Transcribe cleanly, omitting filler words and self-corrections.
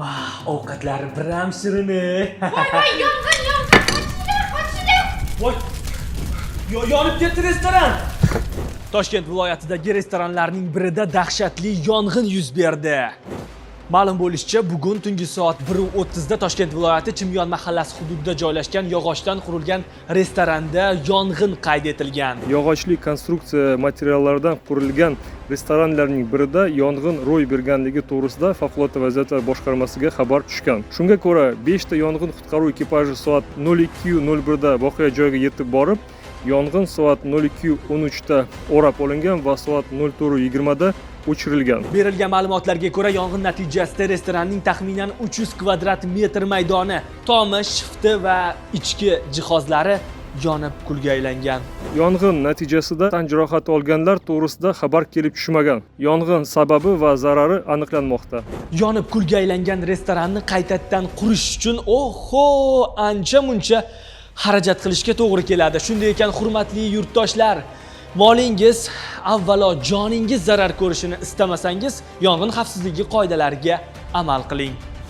Vah, ovqatlari biram shirin. Voy voy, yong'in, yong'in, qochinglar, qochinglar! Voy! Yonib ketdi restoran. Toshkent viloyatidagi restoranlarning birida dahshatli yong'in yuz berdi. Ma'lum bo'lishicha, bugun tungi soat 1:30 da Toshkent viloyati Chimyon mahallasi hududida joylashgan yog'ochdan qurilgan restoranda yong'in qayd etilgan. Yog'ochli konstruksiya materiallaridan qurilgan restoranlarning birida yong'in ro'y berganligi to'g'risida Favqulodda vaziyatlar boshqarmasiga xabar tushgan. Shunga ko'ra, beshta yong'in qutqaruv ekipaji soat 02:01 da voqea joyiga yetib borib, yong'in soat 02:13 da o'rab olingan va soat 04:20 da o'chirilgan. Berilgan ma'lumotlarga ko'ra, yong'in natijasida restoranning taxminan 300 kvadrat metr maydoni, tomi, shifti va ichki jihozlari yonib kulga aylangan. Yong'in natijasida tan jarohati olganlar to'g'risida xabar kelib tushmagan. Yong'in sababi va zarari aniqlanmoqda. Yonib kulga aylangan restoranni qaytadan qurish uchun, oho, ancha muncha xarajat qilishga to'g'ri keladi. Shunday ekan, hurmatli yurtdoshlar, molingiz, avvalo joningiz zarar ko'rishini istamasangiz, yong'in xavfsizligi qoidalariga amal qiling.